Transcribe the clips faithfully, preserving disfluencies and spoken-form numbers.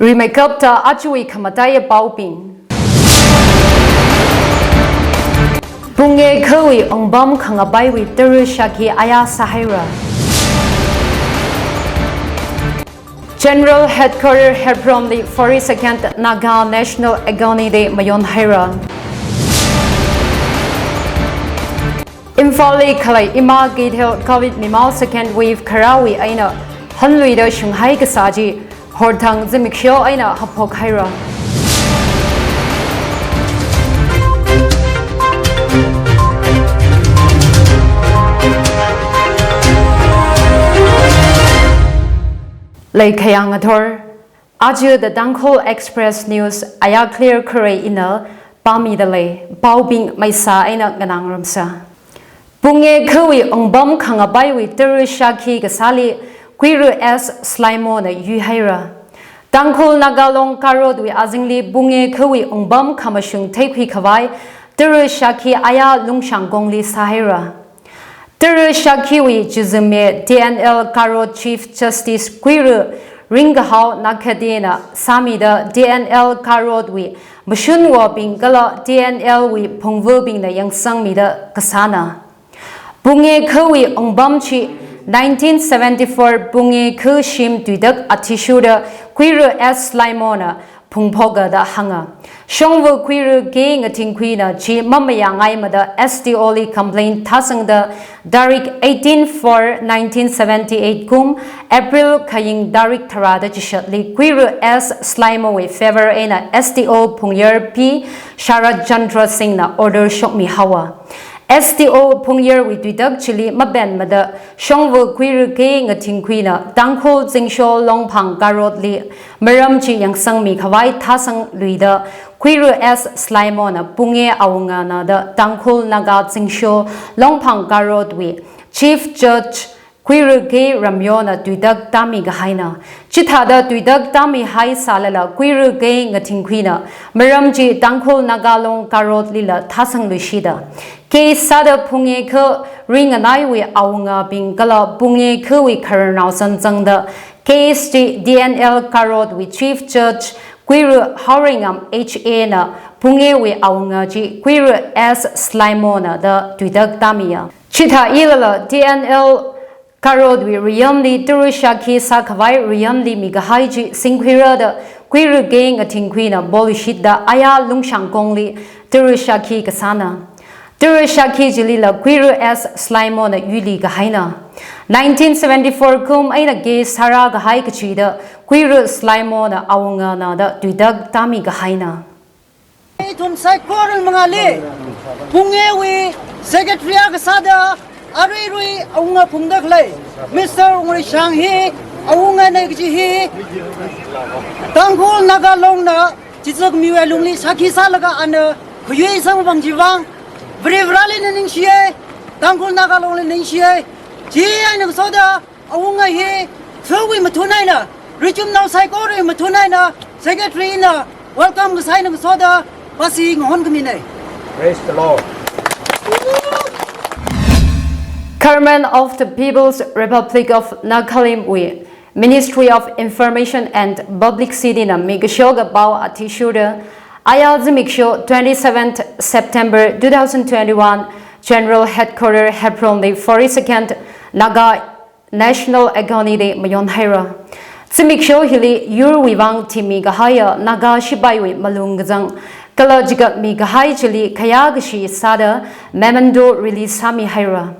Rimeikapta ajawui khamataiya paobing. Pungye khawui wungpam khangapaiwui tara shākhi ayā sāhaira. General Headquarter Hepromli forty-second Naga National Agony Day mayonhaira. Imphalli khalei ima keithel Covid nimao second wave kharāwui eina hanluida shunghai kasā chi horthang zimiksho eina haophokhaira. Leikhayang athor, aja The Tangkhul Express News ayā clear kharei ina pāmida lei, paobing maisa eina nganāngarumsa. Pungye khawui wungpam khangapaiwui tara shākhi kasāli Kuiru S Slaimona yuihaira. Tangkhul Naga Long Karotwui azingli Pungye khawui wungpam khamashung theikhui khavai tara shākhi ayā Lungshangkongli sāhaira. Tara shākhiwui chizame T N L Karot Chief Justice Kuiru Ringkahao Nakhatena sāmida T N L Karotwui mashunwobing kala T N L wui phungvabingna yangsangmida kasāna. Pungye khawui wungpam chi nineteen seventy-four Pungye kha shim tuitak athishurda Kuiru S Slaimona phungphoka da hānga. Shongva Kuiru K Ngathingkhuina chi mamayāngaimada S D O li complaint thāsangda tarik eighteen four nineteen seventy-eight kum April khaying tarik tharāda chishatli Kuiru S Slaimowui favor eina S D O Phungyar P Sharat Chandra Singhna order shokmihaowa. S D O Phungyarwui tuitak chili mapenmada Shongva Kuiru K Ngathingkhuina Tangkhul Zingsho Longphang Karotli maram chi yangsangmi khavai thāsangluida Kuiru S Slaimona Pungye awungana da Tangkhul Naga Zingsho Longphang Karotwui Chief Judge Kuiru K Ramyona tuitak tāmi kahaina. Chithāda tuitak tāmihai sālala Kuiru K Ngathingkhuina maram chi Tangkhul Naga Long Karotlila thāsangluishida case sāda Pungye kha ringanaiwui awungabing kala Pungye khawui khararnao zangzangda case chi T N L Karotwui Chief Judge Kuiru Haoreingam H A na Pungyewui awunga chi Kuiru S Slaimona da tuitak tāmiya. Chithā ilala T N L Karotwui riyamli tara shākhi sākhavai riyamli mikahai chi singkhuira da Kuiru K Ngathingkhuina poluishitda ayā Lungshangkongli tara shākhi kasāna. Tara shākhi chilila Kuiru S Slaimona yuili kahaina. Nineteen seventy-four kum eina case sārā kahai kachida Kuiru Slaimona awungana da tuitak tāmi kahaina. Ithum saikora mangāli, Pungyewui secretary akha sāda, aruirui awunga phungda khalei Mister Wungreishang hi awungana kaji hi Tangkhul Naga Longna chitzakmiwui lungli shākhi sālaga ana khayui samkaphang chivang, Varivarali ningshiya, Tangkhul Naga Longli ningshiya. Chieina ngasoda awunga hi, sowui mathun eina, richumnao saikorawui mathun eina, secretary na welcome kasā eina ngasoda pasi ngahon kamina. Praise the Lord. Government of the People's Republic of Nagalimwui Ministry of Information and Publicity na mikashoka pao athishurda ayā zimiksho twenty-seventh September two thousand twenty-one General Headquarter Hepromli forty-second Naga National Agony Day mayonhaira. Zimiksho hili yurwui vang thimi kahaiya Naga shipaiwui malung kazang kala chikatmi kahai chili khayā kashi sāda memento release sāmihaira.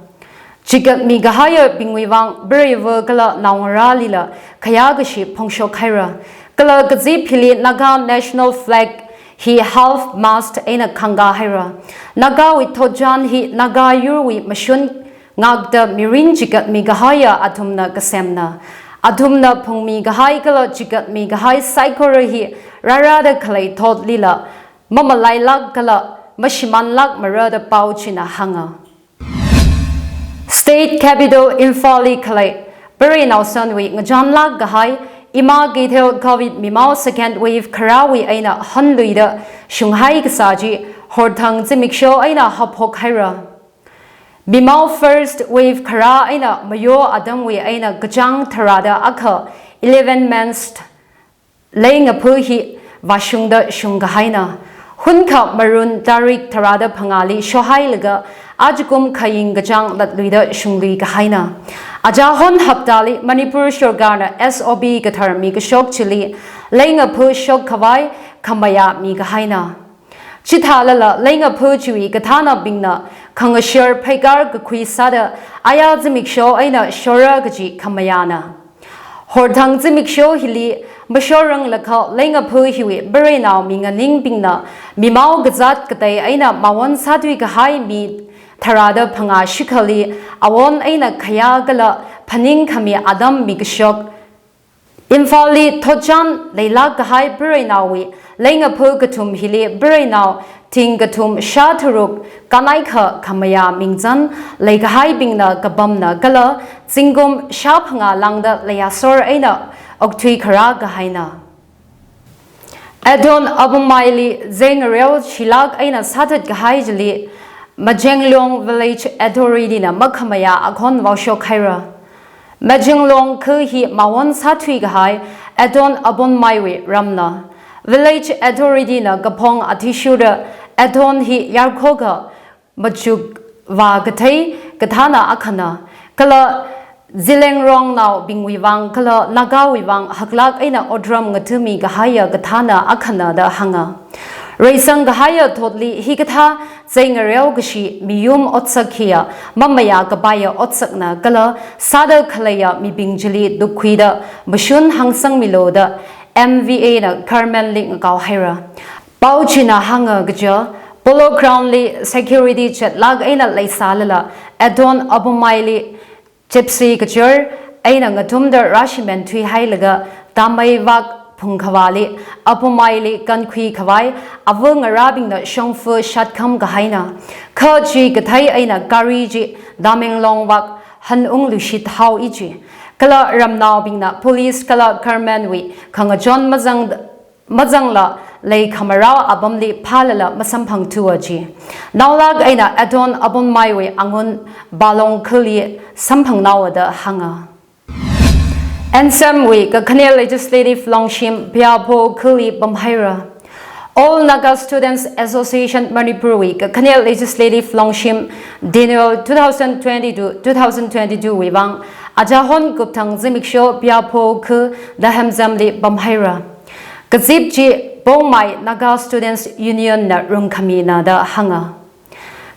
Chikatmi kahaiyabingwui vang preiva kala naongarālila khayā kashi phongshokhaira. Kala kazip hili Naga National Flag hi half mast eina khangkāhaira. Nagawui thotchan hi Naga yurwui mashun ngakta mirin chikatmi kahaiya athumna kasemna. Athumna phungmi kahai kala chikatmi kahai saikora hi rārada khalei thotlila mamalailāk kala mashimānlākmara da pao china hānga. State capital Imphalli khalei Pare Naosanwui ngachānlāk kahai ima keithel Covid mimao second wave kharāwui eina hanluida shunghai kasā chi horthang zimiksho eina haophokhaira. Mimao first wave kharā eina mayo atamwui eina kachāng tharāda akha eleven months leingaphā hi vāshungda shungkahaina. Hunkha Marun tarik tharāda phangāli shohailaga ajakum khaying kachāng latluida shunglui kahaina. Achāhon haptāli Manipur sorkarna S O P kadhar mikashok chili leingaphā shokkhavai khamayā mikahaina. Chithālala leingaphā chiwui kathānabingna khangashar pheikar kakhui sāda aya zimiksho eina shora kaji khamayāna. Horthang zimiksho hili mashoranglakha leingaphā hiwui bareinao minganingbingna mimao kazāt katei eina mawon sāthui kahai mi tharāda phangā shikhali awon eina khayā kala phaningkhami atam mikashok Imphalli thotchan leilāk kahai bareinaowui leingaphā kathum hili bareinao thing kathum shā tharuk kanaikha khamayā mingzan leikahaibingna kapamna kala zingkum shā phangā lāngda leiyasor eina okthui kharā kahaina. Adon Abumaili zeingareo shilāk eina sāthat kahai chili Majenglong Village Authority na makhamayā akhon vaoshok haira. Majenglong kha hi mawon sāthui kahai Adon Abumaiwui ramna. Village Authority na kaphong athishurda Adon hi yarkhoka machuk vā kathei kathāna akhana, kala Zeliangrongnaobingwui vang kala Nagawui vang haklāk eina otram ngathami kahaiya kathāna akhana da hānga. Reisang kahaiya thotli hikathā zeingareo kashi miyum otsak hiya mamayā kapaiya otsakna kala sāda khaleiya mibing chili tukkhuida mashun hāngsangmilu da M V A na government li ngakao haira. Pao china hānga kaja, Polo Ground li security chetlāk eina leisālala, Adon Abumaili Gypsy kachar eina ngathumda rāshimānthui hailaga, tamei vak phungkhavāli Abumaili kankhui khavai ava ngarābingna shongfa shatkham kahaina. Kha chi kathei eina gari chi Tamenglong vak hanungluishit hao iji. Kala ramnaobingna police kala government wui khangachon mazang mazangla leikhamarao apamli phālala masamphangthua ji. Naolāk eina Adon Abumaiwui angun Balong khali samphangnaowa da hānga. N S M wui kakhane legislative longshim Byapo khali pamhaira. All Naga Students Association Manipur wui kakhane legislative longshim Denol two thousand twenty-two, two thousand twenty-two wui vang achāhon kupthang zimiksho Byapo kha Dahemzamli pamhaira. Kazip chi Pongmai Naga Students Union na rungkhamina da hānga.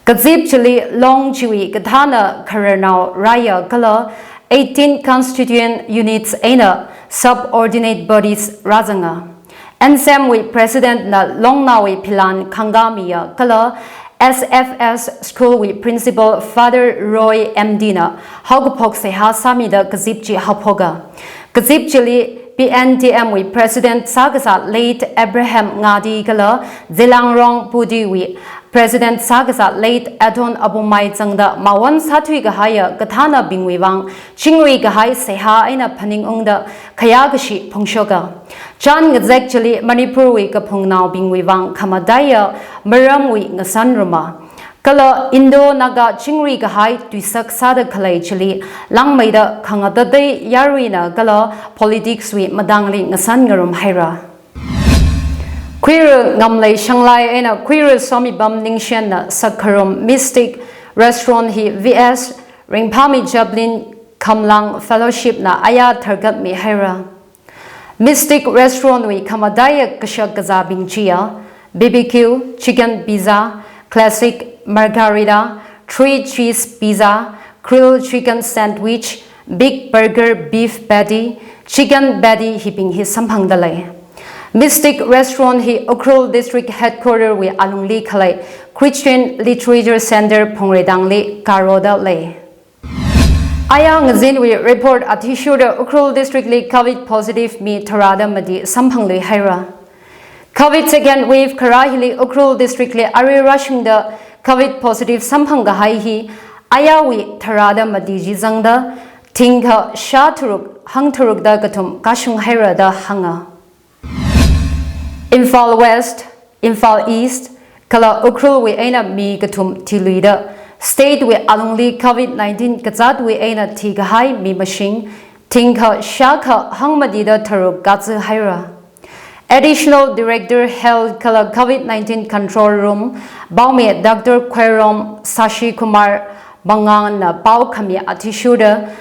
Kazip chili long chiwui kathāna khararnao rāya kala eighteen constituent units eina subordinate bodies rāzanga. N S M wui president na longnaowui philan khangamiya kala S F S school wui principal Father Roy M D na haokaphok seihā sāmida kazip chi haophoka. Kazip chili P N T M wui president sākasā late Abraham Ngadi kala Zeliangrong Pudi wui president sākasā late Adon Abumai zangda mawon sāthui kahaiya kathānabingwui vang chingri kahai seihā eina phaningungda khayā kashi phongshoka. Chān ngazek chili Manipur wui kaphungnaobingwui vang khamataiya maramwui ngasanruma. Kala Indo-Naga chingri kahai tuisak sāda khalei chili langmeida khangatatei yaruina kala politics wui matangli ngasan ngarum haira. Khuira Ngamlei Shanglai eina Khuira Somipam Ningshen na sakkharum Mystic Restaurant hi V S Ringphami Chaplain Khamlang Fellowship na aya tharkatmi haira. Mystic Restaurant wui khamataiya kashak kazābing chiya B B Q chicken pizza, classic margarita, three cheese pizza, grilled chicken sandwich, big burger beef patty, chicken patty hibing hi samphangda lei. Mystic Restaurant hi Ukhrul District Headquarter wui alungli khalei Christian Literature Center Phungreitangli karoda lei. Aya ngazinwui report athishurda Ukhrul District li COVID positive mi tharāda mati samphanglui haira. COVID second wave kharā hili Ukhrul District li arui rāshungda COVID positive samphang kahai hi ayawui tharāda mati chi zangda thingkha shā tharuk hangtharukda kathum kashung haira da hānga. Imphal West, Imphal East, kala Ukhrul wui eina mi kathum thiluida, state wui alungli COVID nineteen kazātwui eina thikahai mi mashing thingkha shākha hangmatida tharuk kazā haira. Additional Director Health kala Covid nineteen Control Room, Paomi Doctor Khwairong Sashi Kumar Mangangna pao khami athishurda,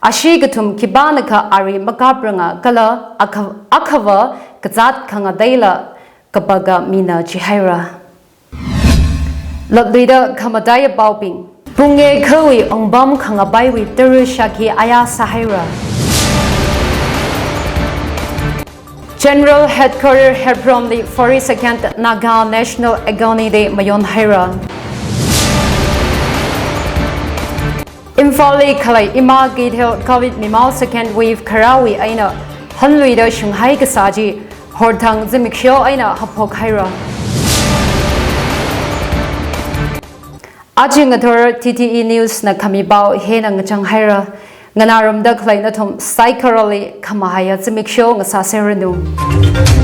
ashi kathum khipānakha ari makapranga kala akha-, akhava kazāt khangateila kapaka mina jihaira. Latluida khamataiya paobing. Pungye khawui ungpam khangapaiwui tara shākhi ayā sāhaira. General Headquarter Hepromli forty-second Naga National Agony Day mayonhaira. Imphalli khalei ima Keithel Covid mimao second wave kharāwui eina hanluida shunghai kasā chi horthang zimiksho eina haphokhaira. Aja ngathor T T E News na khami pao hina ngachanghaira. Nganārumda khalei nathum saikorali khamahaiya zimiksho ngasāseranu.